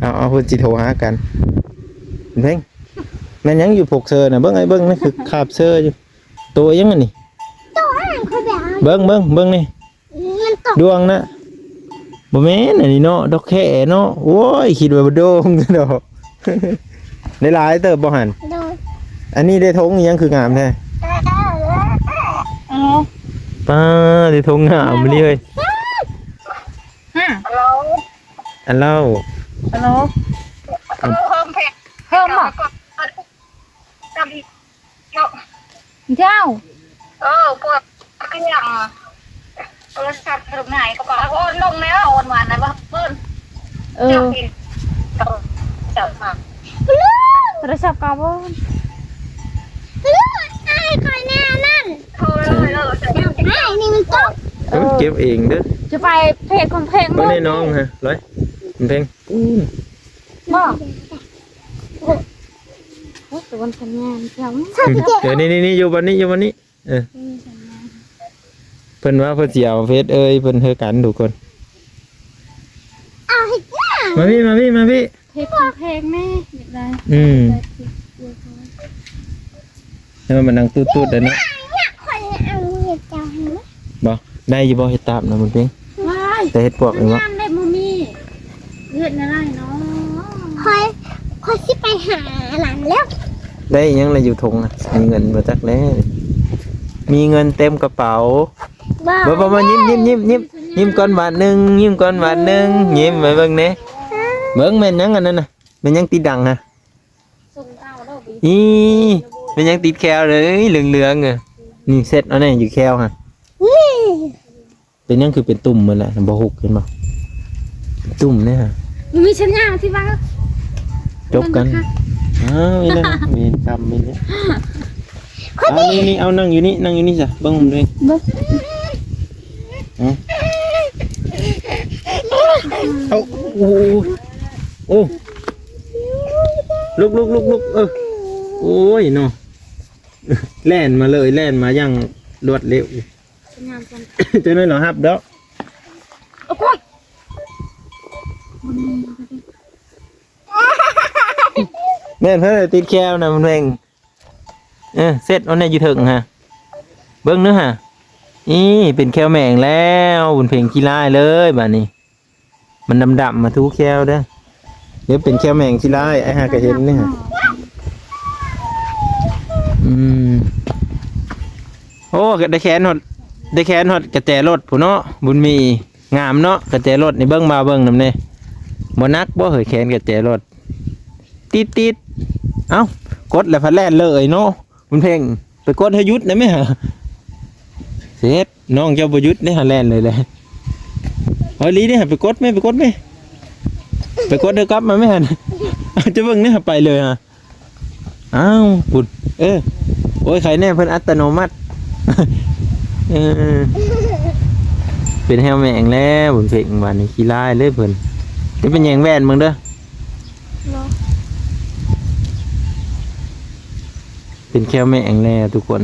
ເອົາ ເອົາ ເພິ່ນຊິໂທຫາກັນ. ເພິ່ນ ແມ່ນຫຍັງຢູ່ປົກເຊີນະ? ເບິ່ງ ໄອ້ເບິ່ງ ນັ້ນຄືຄາບເຊີຢູ່. ໂຕຫຍັງອັນນີ້? ໂຕອັນນັ້ນຂ້ອຍໄປເອົາ. ເບິ່ງ ເບິ່ງ ເບິ່ງນີ້. ມັນຕົກ ດວງນະ. ບໍ່ແມ່ນອັນນີ້ເນາະ, ດອກແຄເນາະ. ໂອ້ຍ ຄິດວ່າບໍ່ໂດງດອກ. ໄດ້ຫຼາຍເຕີບບໍ່ຫັ້ນ? ໂດຍ. ອັນນີ້ໄດ້ຖົງອີ່ຫຍັງຄືງາມແທ້? ເອົາ ປ້າ ໄດ້ຖົງງາມອີ່ຫຼີເຮີ້ຍ. ຮະ ອັນເລົ່າ ອັນເລົ່າ ເອີ ເຮີ້ມເພ ເຮີ້ມບໍ່? ເຈົ້າ ເອີ ພວກ ຄືຫຍັງ ໂທລະສັບເພິ່ນຫາຍ ເຂົາກໍເອົາໂອນລົງແລ້ວ ໂອນມານະ ບໍ່ເພິ່ນ ເອີ ເຈົ້າ ເຈົ້າມາ ໂທລະສັບກໍບໍ່ ອ້າຍຂ້ອຍແນ່ນັ້ນ ໂທເລີຍ ອ້າຍນີ້ມັນຕົກ ເອີ ເກັບເອງເດີ ຈະໄປເພກຂອງເພງ ເບິ່ງໃນນ້ອງຮະ ລອຍ ເພງ ບໍ່ ໂອ້ຍ ແຕ່ວ່າສັນຍານເຈົ້າ ເອີ ນີ້ໆໆ ຢູ່ບ່ອນນີ້ ຢູ່ບ່ອນນີ້ ເອີ ເພິ່ນວ່າເພິ່ນຊິເອົາເຟສເອີຍ ເພິ່ນຄືກັນທຸກຄົນ ເອົາເຮັດຫຍັງ ມາພີ້ ມາພີ້ ມາພີ້ ເຮັດແພງແນ່ ຢາກໄດ້ ອືມ ແລ້ວມານັ່ງຕູດໆ ໄດ້ເນາະ ຂ້ອຍເອົາເຮັດເຈົ້າໃຫ້ ບໍ່ ໄດ້ຢູ່ບໍ່ ເຮັດຕາບນະ ບຸນເພັງ ແຕ່ເຮັດປວກນີ້ບໍ່ ງາມເດ້ ບໍ່ມີ ເຮັດແນວໃດເນາະ ຂ້ອຍ ຂ້ອຍຊິໄປຫາຫຼານແລ້ວ ໄດ້ຫຍັງລະຢູ່ຖົງນະ ມີເງິນບໍ່ຈັກແລ້ວ ມີເງິນເຕັມກະເປົາ ບໍ່ ບໍ່ ບໍ່ ຍິ້ມ ຍິ້ມ ຍິ້ມ ຍິ້ມ ຍິ້ມກ່ອນບາດໜຶ່ງ ຍິ້ມກ່ອນບາດໜຶ່ງ ຍິ້ມໃຫ້ເບິ່ງແດ່ ເບິ່ງແມ່ນຫຍັງອັນນັ້ນນະ ແມ່ນຫຍັງຕິດດັງຮະ ສົ່ງເຕົ້າເດີ ອີ ແມ່ນຫຍັງຕິດແຂ້ວເລີຍ ເຫຼືອງໆ ເອີ ນີ້ເຊັດເອົາແນ່ຢູ່ແຂ້ວຫັ້ນ ນີ້ ເປັນຫຍັງຄືເປັນຕຸ່ມໝົດລະ ບໍ່ຮຸກເຫັນບໍ່ ຕຸ່ມເດ້ຮະ ມັນມີສັນຍາທີ່ວ່າ ຈົບກັນ ເບິ່ງຄັກໆ ອ້າວ ອີ່ນັ້ນ ເວນກຳອີ່ນີ້ ເອົາ ນີ້ໆ ເອົາ ນັ່ງຢູ່ນີ້ ນັ່ງຢູ່ນີ້ຊະ ເບິ່ງເບິ່ງ ເອົາ ໂອ້ ໂອ້ ລຸກ ລຸກ ລຸກ ລຸກ ເອີ ໂອ້ຍເນາະ ແລ່ນມາເລີຍ ແລ່ນມາຢ່າງລວດເລັວ ສັນຍານກັນ ເຈົ້າໜ້ອຍລາວຮັບດອກ ໂອ້ຍ ແມ່ນເພິ່ນຕິດແຂ້ວນະ ບຸນເພັງ ເອີ ເຊັດເອົາແນ່ຢູ່ເທິງຫະ ເບິ່ງເດີຫະ ອີ ເປັນແຂ້ວແມງແລ້ວ ບຸນເພັງຂີ້ລາຍເລີຍບາດນີ້ ມັນດຳໆ ມາທູແຂ້ວເດີ ດຽວເປັນແຂ້ວແມງຂີ້ລາຍ ອ້າຍຫາກະເຫັນນີ້ຫະ ອືມ ໂອ້ ໄດ້ແຂນຮອດ ໄດ້ແຂນຮອດກະແຈລົດພຸ້ນເນາະ ບຸນມີ ງາມເນາະ ກະແຈລົດນີ້ ເບິ່ງ ບ່າວເບິ່ງນຳແດ່ ບໍ່ໜັກບໍ່ເຮີ້ຍ ແຂນກະແຈລົດ ຕິດໆ ເອົ້າ ກົດແລ້ວພັດແລ່ນເລີຍເນາະ ບຸນເພັງ ໄປກົດໃຫ້ຢຸດໄດ້ໄໝຫະ ເສັດ ນ້ອງເຈົ້າບໍ່ຢຸດເດ້ຫະ ແລ່ນເລີຍແຫຼະ ເອົາອີ່ຫຼີເດ້ຫະ ໄປກົດແມ ໄປກົດແມ ໄປກົດເດີ ກັບມາແມຫັ້ນ ເຈົ້າເບິ່ງເດ້ຫະ ໄປເລີຍຫະ ອ້າວ ພຸ້ນ ເອີ ໂອ້ຍ ໄຄແນ່ ເພິ່ນອັດຕະໂນມັດ ເອີ ເປັນແຮວແມງແລ້ວ ບຸນເພັງ ບາດນີ້ຂີ້ລາຍເລີຍເພິ່ນ ຈະເປັນຫຍັງແວ່ນເບິ່ງເດີ ເນາະ ເປັນແຂ້ວແມງແລ້ວທຸກຄົນ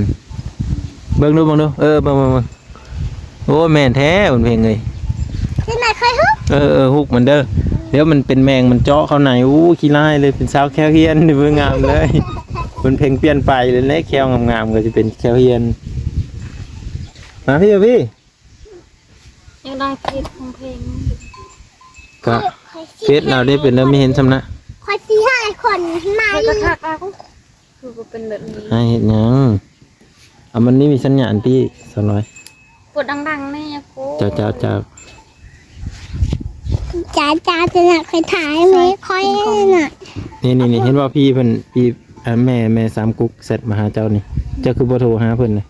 ເບິ່ງດູ ເບິ່ງດູ ເອີ ເບິ່ງ ເບິ່ງ ເບິ່ງ ໂອ້ ແມ່ນແທ້ ບຸນເພັງເອີຍ ທີ່ໄໝເຄີຍຮຸກ ເອີ ເອີ ຮຸກມັນເດີ ດຽວມັນເປັນແມງ ມັນເຈາະເຂົ້າໃນ ໂອ້ ຂີ້ລາຍເລີຍ ເປັນສາວແຂ້ວຮຽນ ເບິ່ງງາມເລີຍ ບຸນເພັງປ່ຽນໄປເລີຍແຫຼະ ແຂ້ວງາມໆ ກໍຊິເປັນແຂ້ວຮຽນ ມາພີ້ ມາພີ້ ຍັງໄດ້ເຟສຂອງເພັງ ກະເຟສລາວເດ້ ເປັນແນວມີເຫັນຊ່ຳນະ ຂ້ອຍຊິໃຫ້ຄົນມາ ຂ້ອຍກໍທັກເອົາ ຄືບໍ່ເປັນແບບນີ້ ໃຫ້ເຮັດຫຍັງ ເອົາ ມັນນີ້ມີສັນຍານຕິ ສາວລອຍ ກົດດັງໆ ແນ່ ໂຄ ເຈົ້າ ເຈົ້າ ເຈົ້າ ຈາ ຈາ ຈານະ ຂ້ອຍຖ່າຍແມ່ຂ້ອຍນະ ນີ້ໆໆ ເຫັນບໍ່ ພີ່ເພິ່ນ ພີ່ ເອີ ແມ່ ແມ່ສາມກຸກແຊັດມາຫາເຈົ້ານີ້ ເຈົ້າຄືບໍ່ໂທຫາເພິ່ນນະ?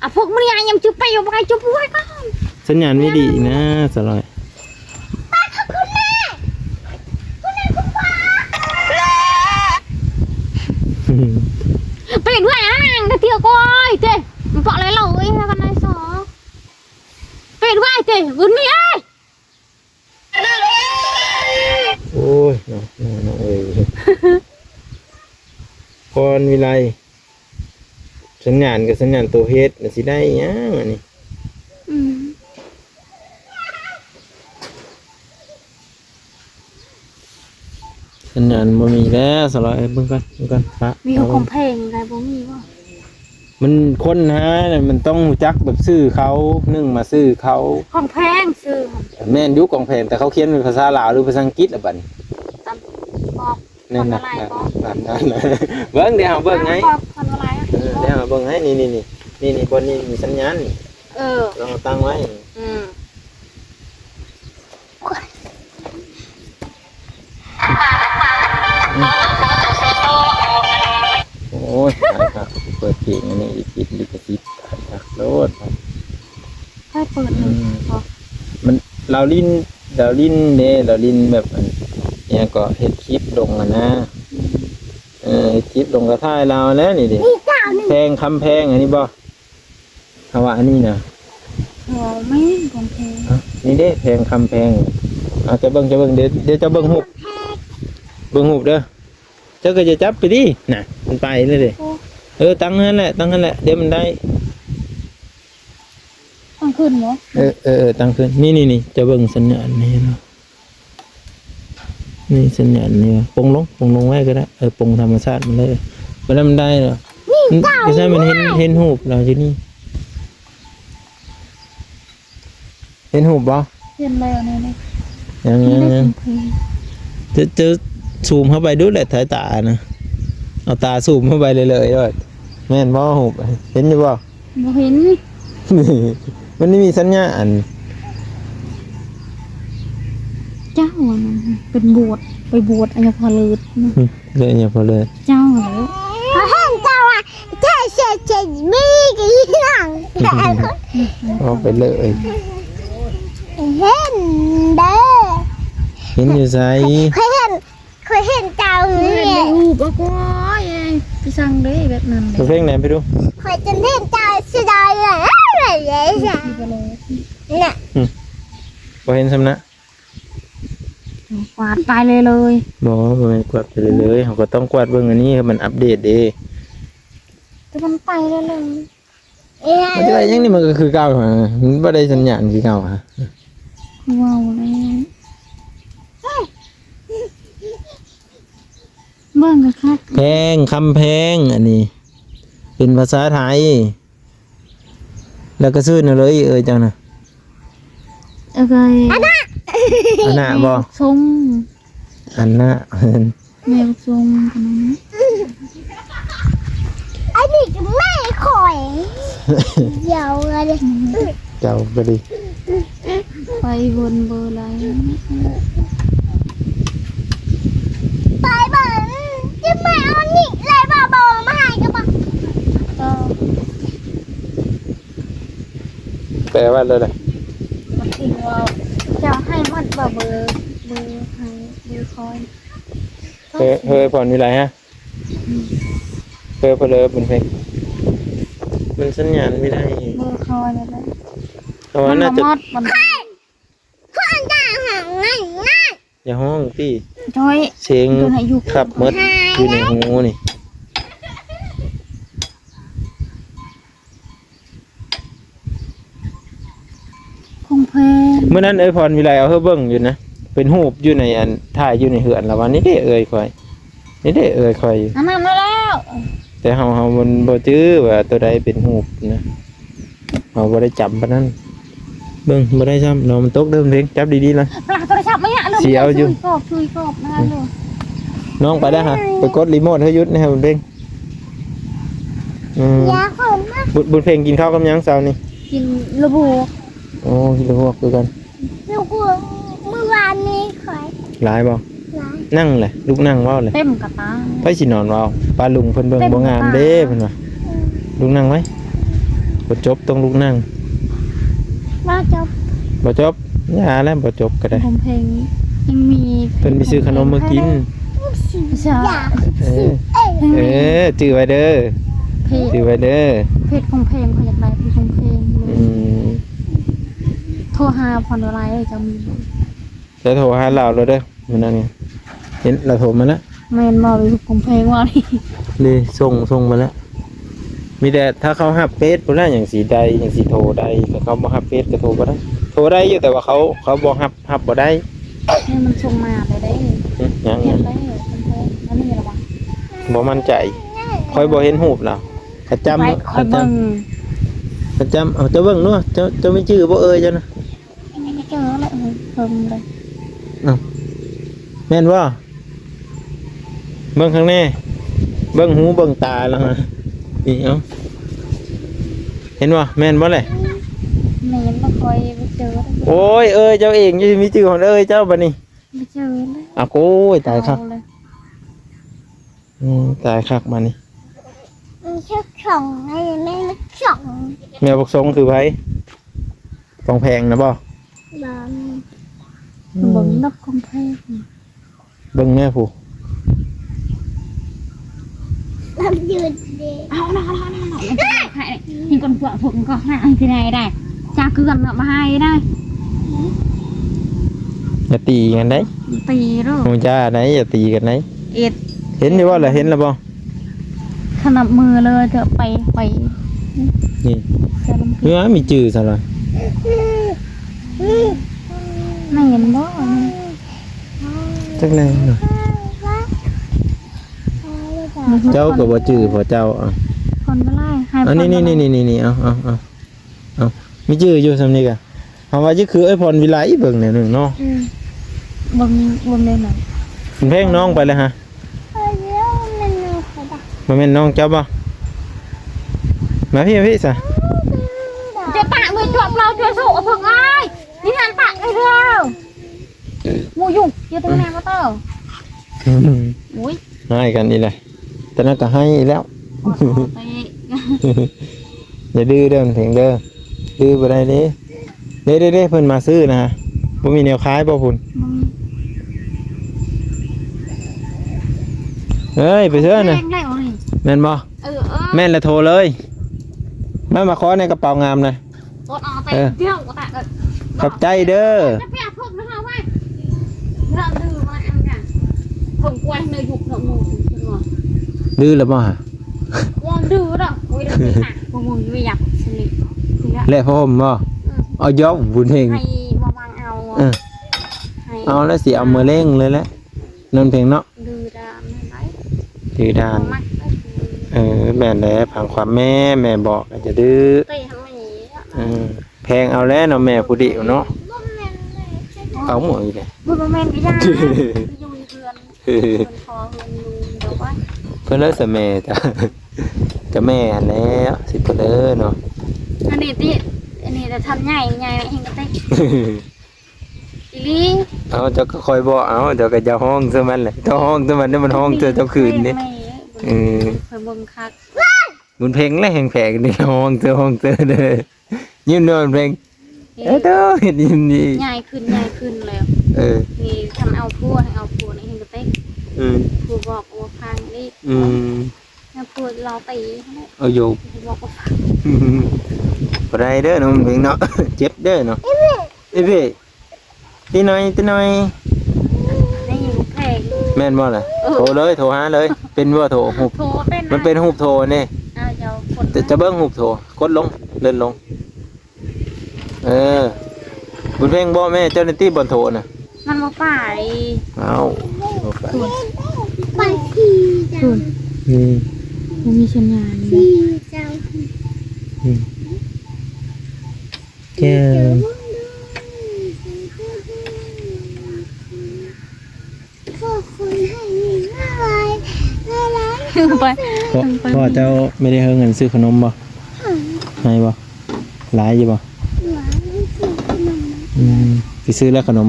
ອ່ະ ພວກມື້ນີ້ຍັງຈຸບໄປຢູ່ ບໍ່ໃຫ້ຈຸບໄວ້ກ່ອນ ສັນຍານມີດີນະ ສາວລອຍ ເປັນເອື້ອຍນາງກະເທຍກ້ອຍເຕະ ມັນເປາະເລີຍເລີຍ ເອີຍ ກັນໄດ້ສອ ເປັນເອື້ອຍເຕະ ບຸນມີເອີຍ ໂອ້ຍ ນ້ອງ ນ້ອງເອີຍ ພອນວິໄລ ສັນຍານກໍສັນຍານໂຕເຮັດ ມັນຊິໄດ້ຫຍັງອັນນີ້ ອືມ. ສັນຍານບໍ່ມີແລ້ວ ສາວລອຍ. ເບິ່ງກ່ອນ ເບິ່ງກ່ອນ ປະ ມີຂອງແພງໄດ໋ ບໍ່ມີບໍ່? ມັນຄົ້ນຫານັ້ນ ມັນຕ້ອງຮູ້ຈັກແບບຊື່ເຂົາ ໜຶ່ງມາຊື່ເຂົາ. ຂອງແພງຊື່ ແມ່ນຢູ່ຂອງແພງ ແຕ່ເຂົາຂຽນເປັນພາສາລາວ ຫຼື ພາສາອັງກິດລະບັດນີ້? ຕາມບອກ ແມ່ນນະ ຄວາມລາຍບໍ່? ນັ້ນໆ ເບິ່ງ ດຽວເຮົາເບິ່ງໃຫ້ ບອກຄວາມລາຍ ເອີ ດຽວເຮົາເບິ່ງໃຫ້ ນີ້ໆໆ ນີ້ໆ ບ່ອນນີ້ມີສັນຍານນີ້ ເອີ ລອງເອົາຕັ້ງໄວ້ ອືມ. ໂອ້ຍ ຕາຍຄັກ ເປີດເພງອັນນີ້ອີກ ຕິດລິຂະສິດ ຕາຍຄັກໂລດ. ໃຫ້ເປີດ ອືມ ມັນ ລາວຫຼິ້ນ ລາວຫຼິ້ນເດ້ ລາວຫຼິ້ນແບບອັນ ອີຫຍັງກໍເຮັດຄລິບລົງຫັ້ນນະ ເອີ ເຮັດຄລິບລົງກໍຖ່າຍລາວແລ້ວນີ້ເດ້ ແພງຄຳແພງ ອັນນີ້ບໍ່? ເຮົາວ່າອັນນີ້ນະ ເຮົາແມ່ນຂອງແພງ ຮະ ນີ້ເດ້ ແພງຄຳແພງ. ເອົາ ຈະເບິ່ງ ຈະເບິ່ງ ດຽວ ດຽວຈະເບິ່ງຮູບ ເບິ່ງຮູບເດີ. ເຈົ້າກໍຈະຈັບໄປຕິ ນະ ມັນໄປແລ້ວເດ້. ໂອ້ ເອີ ຕັ້ງຫັ້ນແຫຼະ ຕັ້ງຫັ້ນແຫຼະ ດຽວມັນໄດ້. ຕັ້ງຂຶ້ນບໍ່? ເອີ ເອີ ເອີ ຕັ້ງຂຶ້ນ ນີ້ໆໆ ຈະເບິ່ງສັນຍານນີ້ເນາະ. ນີ້ສັນຍານນີ້ ປົງລົງ ປົງລົງໄວ້ກໍໄດ້ ເອີ ປົງທຳມະຊາດມັນເລີຍ ບໍ່ໄດ້ ມັນໄດ້ເນາະ. ນີ້ ບໍ່ໃຊ່ ມັນເຫັນ ເຫັນຮູບລາວຢູ່ນີ້ ເຫັນຮູບບໍ່? ເຫັນແລ້ວນີ້ ນີ້ ຍັງ ຍັງ ຍັງ ຈະ ຈະຊູມເຂົ້າໄປດູແຫຼະ ສາຍຕານະ ເອົາຕາຊູມເຂົ້າໄປເລີຍໆ ໂລດ ແມ່ນບໍ່ຮູບ? ເຫັນຢູ່ບໍ່? ບໍ່ເຫັນ ມັນໄດ້ມີສັນຍານ ເຈົ້າອັນນັ້ນເປັນບວດ ໄປບວດອັນຍາພາເລີດ ເລີຍອັນຍາພາເລີດ ເຈົ້າແຫຼະ ເຂົາເຫັນເຈົ້າວ່າ ເຈົ້າເສຍເຈັດມີກະອີ່ຫຍັງ ອອກໄປເລີຍ ເຫັນເດີ ເຫັນຢູ່ໃສ? ຂ້ອຍເຫັນ ຂ້ອຍເຫັນເຈົ້າ ເຫັນໃນຮູບ ໂອ້ຍ ໄປສັ່ງເດ້ແບບນັ້ນ ເພງແນມໄປດູ ຂ້ອຍຈົນເຫັນເຈົ້າຊິໄດ້ເລີຍ ນະ ອືມ ບໍ່ເຫັນຊ້ຳນະ ກວາດໄປເລີຍໆ ບໍ່ ບໍ່ແມ່ນກວາດໄປເລີຍໆ ເຮົາກໍຕ້ອງກວາດເບິ່ງອັນນີ້ ໃຫ້ມັນອັບເດດເດ້ ແຕ່ມັນໄປເລີຍໆ. ມັນຈະໄດ້ຫຍັງນີ້ ມັນກໍຄືເກົ່າຫັ້ນນະ ມັນບໍ່ໄດ້ສັນຍານຄືເກົ່າຫະ ຄືເວົ້າແລ້ວ ເບິ່ງຄັກໆ ແພງ ຄຳແພງ ອັນນີ້ເປັນພາສາໄທ ແລ້ວກໍຊື່ແນວເລີຍ ເອີຍ ເຈົ້ານະ ເອີຍ ອັນນະ ອັນນະບໍ່ ຊົງ ອັນນະ ແມວຊົງ ອັນນີ້ກໍແມ່ຂ້ອຍ ດຽວ ເຈົ້າກໍດີ ໄປວົນເບີໃດ ໄປເບິ່ງ ຈະມາເອົານີ້ໄດ້ບໍ່ ບໍ່ມາໃຫ້ກໍບໍ່ ກໍ ແປວ່າແນວໃດ? ມັນຄືວ່າເຈົ້າໃຫ້ໝົດບໍ່ ເບີ ເບີໃຫ້ ເບີຄອຍ ເຮີ ເຮີພອນວິໄລຮະ ອືມ ເຮີເພີເລີບຸນເພັງ ມັນສັນຍານບໍ່ໄດ້ ເບີຄອຍນັ້ນແຫຼະ ເພາະວ່າໜ້າຈະ ມັນບໍ່ໝົດ ມັນ ຂ້ອຍ ຂ້ອຍຈະຫາເງິນນະ ຢ່າຮ້ອງຕິ ຈ້ອຍ ສຽງຂັບໝົດຢູ່ໃນຫູນີ້ ຂອງແພງ ມື້ນັ້ນເອື້ອຍພອນວິໄລເອົາໃຫ້ເບິ່ງຢູ່ນະ ເປັນຮູບຢູ່ໃນອັນ ຖ່າຍຢູ່ໃນເຮືອນລະວ່າ ນີ້ເດ້ເອື້ອຍຂ້ອຍ ນີ້ເດ້ເອື້ອຍຂ້ອຍ ອັນນັ້ນແລ້ວ ແຕ່ເຮົາ ເຮົາມັນບໍ່ຈື່ວ່າໂຕໃດເປັນຮູບນະ ເຮົາບໍ່ໄດ້ຈຳປານນັ້ນ ເບິ່ງບໍ່ໄດ້ຊ້ຳ ເນາະ ມັນຕົກເດີ ເພງ ຈັບດີໆລະ ປາໂທລະສັບມາຍະ ສຽວຢູ່ ຖືກອບ ຖືກອບນະ ອືມ ນ້ອງໄປໄດ້ຫະ ໄປກົດຣີໂມດໃຫ້ຢຸດແດ່ ບຸນເພັງ ອືມ ຢາກເຂົ້າມາ ບຸນ ບຸນເພັງກິນເຂົ້າກັບຫຍັງເຊົ້ານີ້? ກິນລະບວກ ໂອ້ ກິນລະບວກຄືກັນ ລະບວກມື້ວານນີ້ຂ້ອຍ ຫຼາຍບໍ່? ຫຼາຍ ນັ່ງແຫຼະ ລຸກນັ່ງເວົ້າແຫຼະ ເຕັມກະຕາ ໃຜຊິນອນເວົ້າ ປ້າລຸງເພິ່ນເບິ່ງບໍ່ງາມເດ້ ເພິ່ນວ່າ ອືມ ລຸກນັ່ງໄວ້ ບໍ່ຈົບ ຕ້ອງລຸກນັ່ງ ບໍ່ຈົບ ບໍ່ຈົບ ຢ່າແລ້ວ ບໍ່ຈົບກໍໄດ້ ຂອງແພງຍັງມີ ເພິ່ນໄປຊື້ຂະໜົມມາກິນ ເອີ ເອີ ຈື່ໄວ້ເດີ ຈື່ໄວ້ເດີ ເພຈຂອງແພງ ຂ້ອຍຢາກໄດ້ເພຈຂອງແພງ ອືມ ໂທຫາພອນໂດລາຍ ເຈົ້າມີ ແລ້ວໂທຫາລາວໂລດເດີ ມື້ນັ້ນ ເຫັນລາວໂທມາແລ້ວ ແມ່ນບໍ່? ເພຈຂອງແພງວ່ານີ້ ນີ້ ສົ່ງ ສົ່ງມາແລ້ວ ມີແຕ່ຖ້າເຂົາຮັບເຟສພຸ້ນນະ ຫຍັງຊິໄດ້ ຫຍັງຊິໂທໄດ້ ຖ້າເຂົາບໍ່ຮັບເຟສກໍໂທບໍ່ໄດ້ ໂທໄດ້ຢູ່ ແຕ່ວ່າເຂົາ ເຂົາບໍ່ຮັບ ຮັບບໍ່ໄດ້ ນີ້ມັນສົ່ງມາແລ້ວເດ້ ຫຶ ຍັງ ຍັງ ເຫັນແລ້ວ ບໍ່ໝັ້ນໃຈ ຂ້ອຍບໍ່ເຫັນຮູບລາວ. ຂະຈຳ ຂ້ອຍ ຂ້ອຍເບິ່ງ ຂະຈຳ ເອົາ ເຈົ້າເບິ່ງເນາະ ເຈົ້າ ເຈົ້າມີຈື່ບໍ່ເອີຍເຈົ້ານະ? ເຈີແລ້ວ ເບິ່ງເລີຍ. ເອົ້າ ແມ່ນບໍ່? ເບິ່ງຂ້າງໃນ ເບິ່ງຫູເບິ່ງຕາລາວຫັ້ນ ນີ້ ເອົາ ເຫັນບໍ່? ແມ່ນບໍ່ແຫຼະ? ແມ່ນບໍ່? ຂ້ອຍບໍ່ເຈີ. ໂອ້ຍ ເອີຍເຈົ້າເອງ ຢູ່ມີຈື່ຂອງເອີຍເຈົ້າບັດນີ້ ບໍ່ເຈີເລີຍ. ອາ ໂອ້ຍ ຕາຍຄັກ ເອົາເລີຍ. ອືມ ຕາຍຄັກບາດນີ້. ມີແຄ່ສອງ ໃນແມ່ສອງ ແມວບັກສົງຄືໃຜ? ຂອງແພງນະບໍ່? ບໍ່ ອືມ ເບິ່ງດອກຂອງແພງ ເບິ່ງແນ່ຜູ້ ລຳຢືນເດ້. ເອົາ ເອົາ ເອົາ ເອົາ ເອົາ ເຫັນຄົນພວກພວກກໍຫາທີ່ໃດໄດ້ ຈາເກືອນເນາະ ມາໃຫ້ໄດ້. ຢ່າຕີກັນໄດ໋ ຕີໂລດ ຮູ້ຈ້າໄດ໋ ຢ່າຕີກັນໄດ໋. ເອັດ ເຫັນຢູ່ບໍ່ລະ? ເຫັນລະບໍ່? ຂະໜັບມືເລີຍ ເທື່ອໄປ ໄປ ນີ້ ເພື່ອມີຈື່ຊະລະ ແມ່ນບໍ່? ຈັກແລ້ວ ເຈົ້າກໍບໍ່ຈື່ພໍ່ເຈົ້າ. ເອົາ ຜ່ອນບໍ່ຫຼາຍ ໃຫ້ ອັນນີ້ ຜ່ອນບໍ່ຫຼາຍ ນີ້ ນີ້ ນີ້ ນີ້ ເອົາ ເອົາ ເອົາ ເອົາ ມີຈື່ຢູ່ສ່ຳນີ້ກະ ເຮົາວ່າຈະຄືເອື້ອຍພອນວິໄລ ເບິ່ງແນວໜຶ່ງເນາະ. ອືມ ເບິ່ງ ເບິ່ງແນວນັ້ນ ເພິ່ນແພງນ້ອງໄປແລ້ວຫະ. ບໍ່ແມ່ນນ້ອງເຈົ້າບໍ່? ມາພີ້ ມາພີ້ຊະ. ຈະປະມືຈວບເລົ່າຈວບໂຊເພິ່ນເອີຍ ນີ້ຫັ້ນປະໃຫ້ເດີ. ໝູຢູ່ ຢູ່ຕາງແນວບໍ່ເຕີ. ອືມ ໂອ້ຍ ຮ້າຍກັນອີກແລ້ວ ຕອນນັ້ນກໍໄຫ້ອີກແລ້ວ. ຂໍໂທດເດ້ ຢ່າດື້ເດີ ເພິ່ນເພງເດີ ດື້ບໍ່ໄດ້ເດ້. ເດ້ໆໆ ເພິ່ນມາຊື້ນະ ບໍ່ມີແນວຂາຍບໍ່ພຸ້ນ? ບໍ່ມີ. ເອີຍ ໄປເຊີນະ ແມ່ນບໍ່? ເອີໆ ແມ່ນລະໂທເລີຍ. ມາ ມາຂໍໃນກະເປົາງາມນະ. ເອີ ຂອບໃຈເດີ. ຈະໄປເອົາເພິ່ນມາເອົາໄວ້ ເລື່ອງດື້ມາອັນກະ ເພິ່ນກວຍໃນຍຸກເນາະ ໝູ່ເພິ່ນວ່າ ດື້ລະບໍ່ຫະ? ວ່າດື້ດອກ ໂອ້ຍ ດື້ໜັກ ພວກມຶງບໍ່ຢາກສະນິດ ແລະຜ້າຫົ່ມບໍ່? ອືມ ເອົາຢອກບຸນເພງ ໃຫ້ບໍ່ວາງເອົາ ເອີ ໃຫ້ ເອົາແລ້ວຊິເອົາມື້ເລັ່ງເລີຍແຫຼະ ນອນເພງເນາະ. ດື້ດ້ານນັ້ນໄດ໋ ດື້ດ້ານ ບໍ່ມັກໄດ໋. ເອີ ແມ່ນແຫຼະ ຟັງຄວາມແມ່ ແມ່ບອກກໍຈະດື້ ເຕະໃຫ້ແມ່. ເອີ ແພງເອົາແລ້ວເນາະ ແມ່ຜູ້ດຽວເນາະ. ບໍ່ແມ່ນແມ່ ເອົາໝົດອີກແຫຼະ ບໍ່ ບໍ່ແມ່ນກໍຢ່າ ຢູ່ເຮືອນ ເພິ່ນຂໍເຮືອນຢູ່ດອກວ່າ ເພິ່ນເລີຍສະແມ່ຈ້ະ ກະແມ່ຫັ້ນແຫຼະ ຊິເພິ່ນເລີຍເນາະ. ອັນນີ້ຕິ ອັນນີ້ແຕ່ທຳໃຫຍ່ ໃຫຍ່ແລ້ວເອງກໍຕິ ອີ່ຫຼີ. ເອົາ ເຈົ້າກໍຄ່ອຍບອກເອົາ ເຈົ້າກໍຢ່າຮ້ອງໃສ່ມັນແຫຼະ ເຈົ້າຮ້ອງໃສ່ມັນ ດຽວມັນຮ້ອງໃສ່ເຈົ້າຄືນເດ້. ເອີ ຂ້ອຍເບິ່ງຄັກ ບຸນເພັງແຫຼະແຮງແພງນີ້ ຮ້ອງເຕີ ຮ້ອງເຕີເດີ. ຍິ້ມເດີ ບຸນເພັງ ເອີ ເອີ ເດີ ເຮັດຍິ້ມນີ້ ໃຫຍ່ຂຶ້ນ ໃຫຍ່ຂຶ້ນແລ້ວ. ເອີ ນີ້ຄັນເອົາຜົວ ເອົາຜົວນີ້ເຫັນກະເຕັກ ອືມ ຜົວບອກວ່າຟັງນີ້ ອືມ ແລ້ວຜົວລາວຕີຫັ້ນແຫຼະ ເອົາໂຍກ ຜົວບອກວ່າຟັງ ບໍ່ໄດ້ເດີນ້ອງເພັງເນາະ ເຈັບເດີເນາະ. ອີເວ ຕີໜ້ອຍ ຕີໜ້ອຍ ນີ້ແພງ ແມ່ນບໍ່ລະ? ເອີ ໂທເລີຍ ໂທຫາເລີຍ ເປັນບໍ່ໂທ? ຮູບ ໂທເປັນ ມັນເປັນຮູບໂທນີ້ ອ້າວ ເຈົ້າກົດ ຈະເບິ່ງຮູບໂທ ກົດລົງ ເລື່ອນລົງ. ເອີ ບຸນເພັງ ບອກແມ່ເຈົ້າແດ່ຕິ ບ່ອນໂທນະ ມັນບໍ່ໄປ. ເອົ້າ ບໍ່ໄປ ບັນທີເຈົ້າ ອືມ ບໍ່ມີສັນຍານ ທີ່ເຈົ້າ ອືມ ແກ້ວ ພໍ່ ພໍ່ເຈົ້າໄມ່ໄດ້ໃຫ້ເງິນຊື້ຂະໜົມບໍ່? ໃຫ້ບໍ່? ຫຼາຍຢູ່ບໍ່? ອືມ ຊິຊື້ແລ້ວຂະໜົມ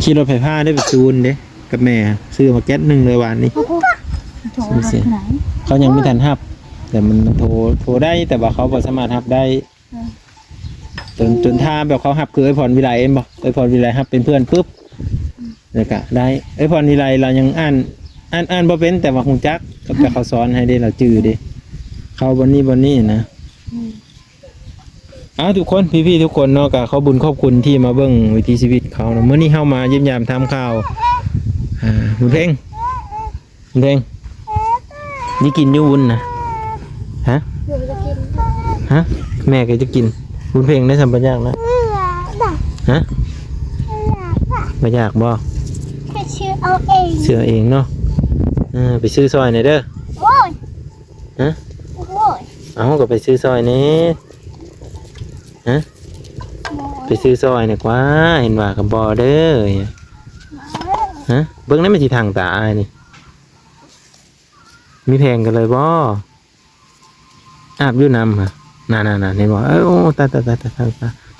ຂີ່ລົດໄຟຟ້າໄດ້ໄປຊູນເດ້ ກັບແມ່ ຊື້ມາແກັດໜຶ່ງເລີຍວານນີ້. ເຂົາຍັງບໍ່ທັນຮັບ ແຕ່ມັນ ມັນໂທ ໂທໄດ້ ແຕ່ວ່າເຂົາບໍ່ສາມາດຮັບໄດ້. ເອີ ຈົນ ຈົນຖ້າແບບເຂົາຮັບ ຄືເອື້ອຍພອນວິໄລເຫັນບໍ່? ເອື້ອຍພອນວິໄລຮັບເປັນເພື່ອນປຶບ ອືມ ແລ້ວກະໄດ້. ເອື້ອຍພອນວິໄລລາວຍັງອ່ານ ອ່ານ ອ່ານບໍ່ເປັນ ແຕ່ວ່າຮູ້ຈັກ ເຂົາເຈົ້າເຂົາສອນໃຫ້ເດ້ ລາວຈື່ເດ້ ເຂົ້າບ່ອນນີ້ບ່ອນນີ້ນະ. ອືມ ເອົາ ທຸກຄົນ ພີ່ໆ ທຸກຄົນເນາະ ກະຂອບບຸນຂອບຄຸນທີ່ມາເບິ່ງວິຖີຊີວິດເຂົາເນາະ. ມື້ນີ້ເຮົາມາຢ້ຽມຢາມຖາມຂ່າວ ອ່າ ບຸນເພັງ ເພັງ ນີ້ກິນຢູ່ວຸ້ນນະ? ຮະ? ຮະ? ແມ່ກໍຈະກິນ ບຸນເພັງໄດ້ສຳປະຍາກນະ? ຮະ? ບໍ່ຢາກບໍ່? ໄປຊື້ເອົາເອງ ຊື້ເອົາເອງເນາະ. ເອີ ໄປຊື້ຊ່ອຍແດ່ເດີ. ໂອ້ຍ ຮະ? ໂອ້ຍ ເອົ້າ ກໍໄປຊື້ຊ່ອຍແດ່. ຮະ? ໂອ້ຍ ໄປຊື້ຊ່ອຍແດ່ກວ່າ ເຫັນວ່າກໍບໍ່ເດີ. ຮະ? ເບິ່ງແດ່ ມັນຊິທັງຕາອ້າຍນີ້. ມີແຜງກັນເລີຍບໍ່? ອາບຢູ່ນ້ຳຫັ້ນ ນັ້ນໆໆ ເຫັນບໍ່? ເອີ ໂອ້ ຕາຍໆ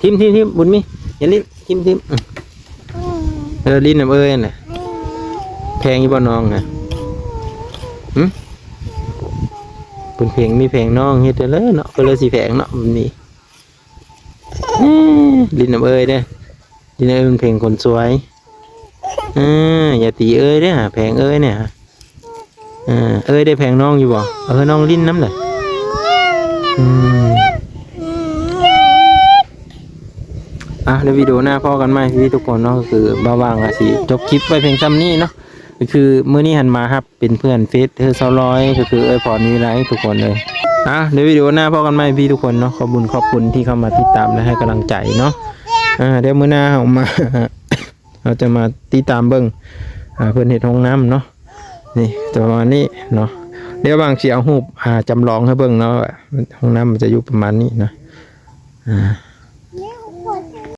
ໆ ຖິ້ມໆໆ ບຸນມີ ຢ່າຫຼິ້ນ ຖິ້ມໆ ອືມ ເອີ ຫຼິ້ນນຳເອີຍຫັ້ນແຫຼະ. ແພງຢູ່ບໍ່ນ້ອງນະ? ຫຶ? ບຸນເພັງມີແຜງນ້ອງ ເຮັດໄດ້ເລີຍເນາະ ເພິ່ນເລີຍຊິແພງເນາະ ບຸນມີ. ເອີ ຫຼິ້ນນຳເອີຍເດີ ຫຼິ້ນນຳເອີຍ ບຸນເພັງຄົນສວຍ. ເອີ ຢ່າຕີເອີຍເດີ ແພງເອີຍນີ້. ເອີ ເອີຍໄດ້ແພງນ້ອງຢູ່ບໍ່? ເອີ ນ້ອງຫຼິ້ນນຳແຫຼະ. ອືມ ອ່ະ ໃນວິດີໂອໜ້າພໍ້ກັນໃໝ່ພີ່ໆທຸກຄົນເນາະ. ກໍຄືບ່າວຫວ່າງກໍຊິຈົບຄລິບໄວ້ພຽງສ່ຳນີ້ເນາະ. ກໍຄືມື້ນີ້ຫັ້ນມາຮັບເປັນເພື່ອນເຟສເຮີຊາວລອຍ ກໍຄືເອື້ອຍພອນວິໄລທຸກຄົນເອີຍ. ອ່ະ ໃນວິດີໂອໜ້າພໍ້ກັນໃໝ່ພີ່ທຸກຄົນເນາະ. ຂອບບຸນຂອບຄຸນທີ່ເຂົ້າມາຕິດຕາມ ແລະ ໃຫ້ກຳລັງໃຈເນາະ. ອ່າ ດຽວມື້ໜ້າເຮົາມາ ເຮົາຈະມາຕິດຕາມເບິ່ງ ອ່າ ເພິ່ນເຮັດຫ້ອງນ້ຳເນາະ. ນີ້ຈະປະມານນີ້ເນາະ. ດຽວຫວ່າງຊິເອົາຮູບ ອ່າ ຈຳລອງໃຫ້ເບິ່ງເນາະ ວ່າຫ້ອງນ້ຳມັນຈະຢູ່ປະມານນີ້ນະ. ອ່າ